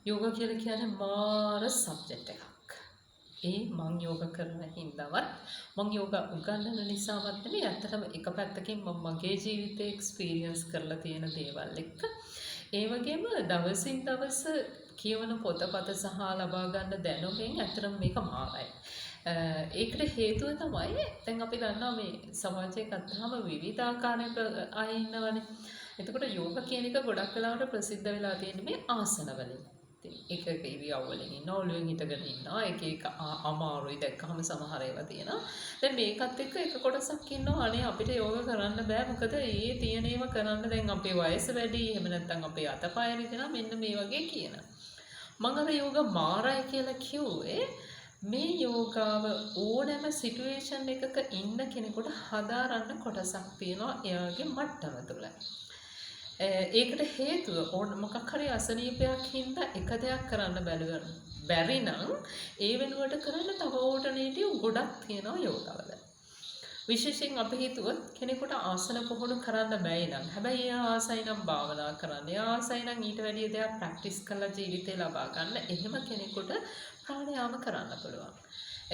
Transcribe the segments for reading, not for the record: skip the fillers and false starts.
යෝග කියලා කියන්නේ මාර සබ්ජෙක්ට් එකක්. ඒ මං යෝග කරන හින්දාවත්, මං යෝග උගන්වන නිසාවත් නෙමෙයි. ඇත්තටම එක පැත්තකින් මං මගේ ජීවිතේ එක්ස්පීරියන්ස් කරලා තියෙන දේවල් එක්ක, ඒ වගේම දවසින් දවස කියවන පොතපත සහ ලබා ගන්න දැනුමෙන් ඇත්තටම මේක මාරයි. ඒකට හේතුව තමයි, දැන් අපි දන්නවා මේ සමාජය ගත්තාම විවිධාකාරයක අය ඉන්නවනේ. එතකොට යෝග කියන එක ගොඩක් වෙලාවට ප්‍රසිද්ධ වෙලා තියෙන්නේ මේ ආසන වලින්. ඉතින් එක එක ඉරියව් වලින් ඉන්නවා, ඔළුවෙන් හිටගෙන ඉන්නවා, එක එක අමාරුයි දැක්කහම සමහර ඒවා තියෙනවා. දැන් මේකත් එක්ක එක කොටසක් ඉන්නවා, අනේ අපිට යෝග කරන්න බෑ, මොකද ඒ තියෙන ඒවා කරන්න දැන් අපේ වයස වැඩි, එහෙම නැත්නම් අපේ අතපය රිදෙනවා, මෙන්න මේ වගේ කියන. මං අර යෝග මාරයි කියලා කිව්වේ, මේ යෝගාව ඕනෑම සිටුේෂන් එකක ඉන්න කෙනෙකුට හදාරන්න කොටසක් තියෙනවා එයාගේ මට්ටම තුළ. ඒකට හේතුව, ඕන මොකක් හරි අසනීපයක් හින්දා එක දෙයක් කරන්න බැලුව බැරි නම්, ඒ වෙනුවට කරන්න තව ඕල්ටර්නේටිව් ගොඩක් තියෙනවා යෝගවල. විශේෂයෙන් අපි හිතුවොත් කෙනෙකුට ආසන පුහුණු කරන්න බැයි නම්, හැබැයි එයා ආසයි නම් භාවනා කරන්න, එයා ආසයි නම් ඊට වැඩිය දෙයක් ප්‍රැක්ටිස් කරලා ජීවිතේ ලබා ගන්න, එහෙම කෙනෙකුට ප්‍රාණයාම කරන්න පුළුවන්.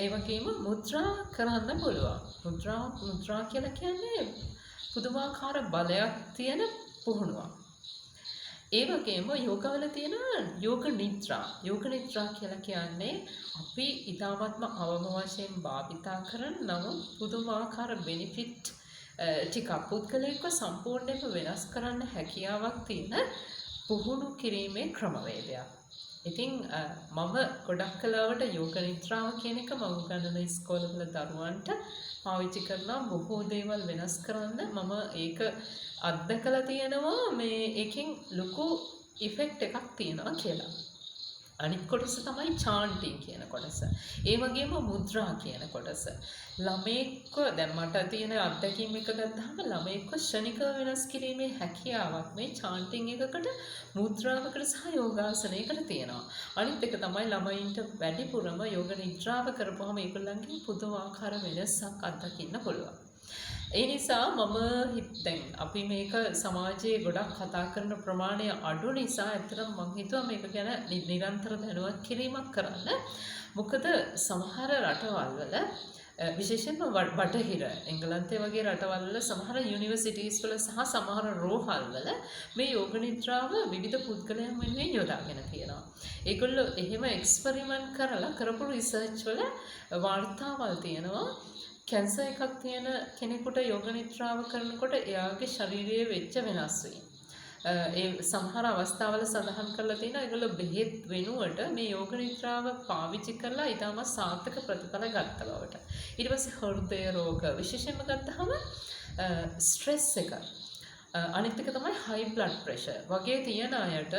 ඒ වගේම මුද්‍රා කරන්න පුළුවන්. මුද්‍රා මුද්‍රා කියලා කියන්නේ පුදුමාකාර බලයක් තියෙන පුහුණුවක්. ඒ වගේම යෝගවල තියෙන යෝග නිද්‍රා. යෝග නිද්‍රා කියලා කියන්නේ අපි ඉතාමත්ම අවම වශයෙන් භාවිතා කරන, නමුත් පුදුමාකාර බෙනිෆිට් ටිකක්, පුද්ගලයෙක්ව සම්පූර්ණයෙන්ම වෙනස් කරන්න හැකියාවක් තියෙන පුහුණු කිරීමේ ක්‍රමවේදයක්. ඉතින් මම ගොඩක් වෙලාවට යෝග නිද්‍රාව කියන එක මම උගන්වන ඉස්කෝලවල දරුවන්ට පාවිච්චි කරනවා බොහෝ දේවල් වෙනස් කරන්න. මම ඒක අත්දකලා තියෙනවා මේ ඒකෙන් ලොකු ඉෆෙක්ට් එකක් තියෙනවා කියලා. අනිත් කොටස තමයි චාන්ටිං කියන කොටස. ඒ වගේම මුද්‍රා කියන කොටස. ළමයෙක්ව දැන් මට තියෙන අත්දැකීම් එක ගත්තාම, ළමයෙක්ව ක්ෂණිකව වෙනස් කිරීමේ හැකියාවක් මේ චාන්ටිං එකකට, මුද්‍රාවකට සහ යෝගාසනයකට තියෙනවා. අනිත් එක තමයි, ළමයින්ට වැඩිපුරම යෝග නිද්‍රාව කරපුවාම ඒගොල්ලන්ගෙන් පුදුමාකාර වෙනසක් අත්දකින්න පුළුවන්. ඒ නිසා මම දැන් අපි මේක සමාජයේ ගොඩක් කතා කරන ප්‍රමාණය අඩු නිසා ඇත්තටම මං හිතුවා මේක ගැන නිරන්තර දැනුවත් කිරීමක් කරන්න. මොකද සමහර රටවල් වල, විශේෂයෙන්ම බටහිර එංගලන්තය වගේ රටවල් වල සමහර යුනිවර්සිටීස් වල සහ සමහර රෝහල් වල මේ යෝග නිද්‍රාව විවිධ පුද්ගලයන් වෙනුවෙන් යොදාගෙන තියෙනවා. ඒගොල්ලෝ එහෙම එක්ස්පෙරිමන්ට් කරලා කරපු රිසර්ච් වල වාර්තාවල් තියෙනවා, කැන්සර් එකක් තියෙන කෙනෙකුට යෝග නිද්‍රාව කරනකොට එයාගේ ශරීරයේ වෙච්ච වෙනස් වීම. ඒ සමහර අවස්ථාවල සඳහන් කරලා තියෙනවා ඒගොල්ලෝ බෙහෙත් වෙනුවට මේ යෝග නිද්‍රාව පාවිච්චි කරලා ඉතාමත් සාර්ථක ප්‍රතිඵල ගත්ත බවට. ඊට පස්සේ හෘදය රෝග, විශේෂයෙන්ම ගත්තහම ස්ට්‍රෙස් එක, අනිත් එක තමයි හයි බ්ලඩ් ප්‍රෙෂර් වගේ තියෙන අයට,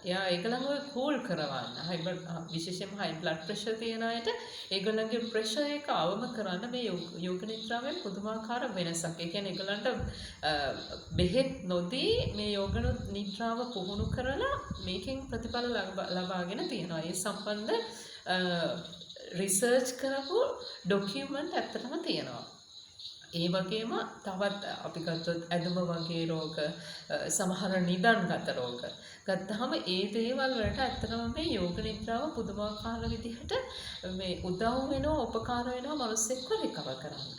එයා ඒගොල්ලන්ව කූල් කරවන්න, හයි බ්ලඩ් විශේෂයෙන්ම හයි බ්ලඩ් ප්‍රෙෂර් තියෙන අයට ඒගොල්ලන්ගේ ප්‍රෙෂර් එක අවම කරන්න මේ යෝග නිද්‍රාවෙන් පුදුමාකාර වෙනසක්. ඒ කියන්නේ ඒගොල්ලන්ට බෙහෙත් නොදී මේ යෝග නිද්‍රාව පුහුණු කරලා මේකෙන් ප්‍රතිඵල ලබාගෙන තියෙනවා. ඒ සම්බන්ධ රිසර්ච් කරපු ඩොකියුමන්ට් ඇත්තටම තියෙනවා. ඒ වගේම තවත් අපි ගත්තොත් ඇදුම වගේ රෝග, සමහර නිදන්ගත රෝග ගත්තාම, ඒ දේවල් වලට ඇත්තටම මේ යෝග නිද්‍රාව පුදුමාකාර විදිහට මේ උදව් වෙනවා, උපකාර වෙනවා මනුස්සෙක්ව රිකවර් කරන්න.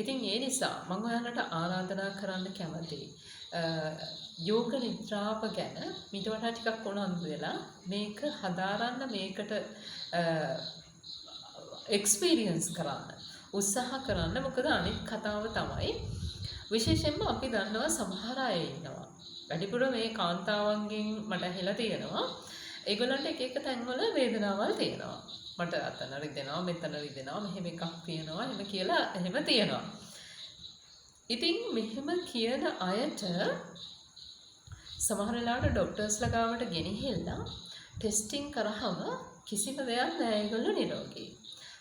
ඉතින් ඒ නිසා මම ඔයාලට ආරාධනා කරන්න කැමතියි, යෝග නිද්‍රාව ගැන මීට වඩා ටිකක් උනන්දු වෙලා මේක හදාරන්න, මේකට එක්ස්පීරියන්ස් කරන්න උත්සාහ කරන්න. මොකද අනිත් කතාව තමයි, විශේෂයෙන්ම අපි දන්නවා සමහර අය ඉන්නවා, වැඩිපුර මේ කාන්තාවන්ගෙන් මට ඇහිලා තියෙනවා, ඒගොල්ලන්ට එක එක තැන්වල වේදනාවල් තියෙනවා. මට අතන රිදෙනවා, මෙතන රිදෙනවා, මෙහෙම එකක් තියෙනවා, එහෙම කියලා එහෙම තියෙනවා. ඉතින් මෙහෙම කියන අයට සමහර වෙලාවට ඩොක්ටර්ස්ලා ගාවට ගෙනහිල්ලා ටෙස්ටිං කරාම කිසිම දෙයක් නෑ, ඒගොල්ලෝ නිරෝගී.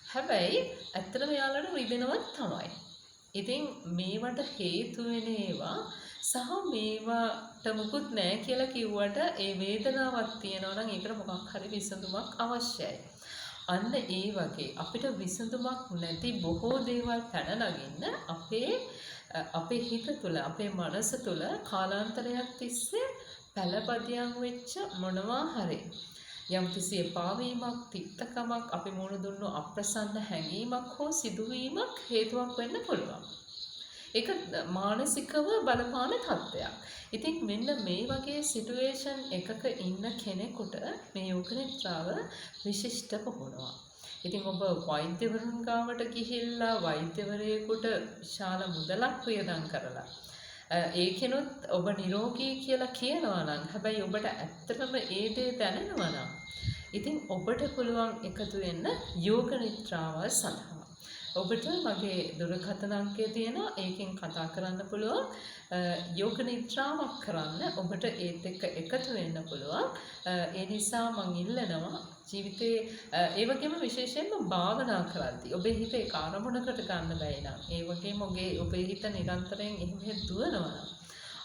හැබැයි ඇත්තටම එයාලට රිදෙනවත් තමයි. ඉතින් මේවට හේතු වෙන ඒවා සහ මේවාට මුකුත් නෑ කියලා කිව්වට ඒ වේදනාවක් තියෙනවා නම් ඒකට මොකක් හරි විසඳුමක් අවශ්‍යයි. අන්න ඒ වගේ අපිට විසඳුමක් නැති බොහෝ දේවල් පැන නගින්න අපේ අපේ හිත තුළ, අපේ මනස තුළ කාලාන්තරයක් තිස්සේ පළපදියම් වෙච්ච මොනවා හරි යම්කිසි එපාවීමක්, තික්තකමක්, අපි මුහුණ දුන්නු අප්‍රසන්න හැඟීමක් හෝ සිදුවීමක් හේතුවක් වෙන්න පුළුවන්. ඒක මානසිකව බලපාන තත්ත්වයක්. ඉතින් මෙන්න මේ වගේ සිටුවේෂන් එකක ඉන්න කෙනෙකුට මේ යෝග නිද්‍රාව විශිෂ්ට පුහුණුවක්. ඉතින් ඔබ වෛද්‍යවරුන් ගාවට ගිහිල්ලා වෛද්‍යවරයෙකුට විශාල මුදලක් වියදම් කරලා ඒකෙනුත් ඔබ නිරෝගී කියලා කියනවා නම්, හැබැයි ඔබට ඇත්තටම ඒ දේ දැනෙනවා නම්, ඉතින් ඔබට පුළුවන් එකතු වෙන්න යෝග නිද්‍රාව සඳහා. ඔබට මගේ දුරකථන අංකය තියෙනවා. ඒකෙන් කතා කරන්න පුළුවන්. යෝග නිද්‍රාවක් කරන්න ඔබට ඒත් එක්ක එකතු වෙන්න පුළුවන්. ඒ නිසා මං ඉල්ලනවා ජීවිතේ, ඒ වගේම විශේෂයෙන්ම භාවනා කරද්දී ඔබේ හිත ඒක අරමුණකට ගන්න බැරි නම්, ඒ වගේම ඔබේ හිත නිරන්තරයෙන් එහෙම දුවනවා නම්,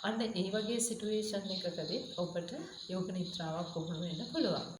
අන්න ඒ වගේ සිටුේෂන් එකකදී ඔබට යෝග නිද්‍රාවක් පුහුණු වෙන්න පුළුවන්.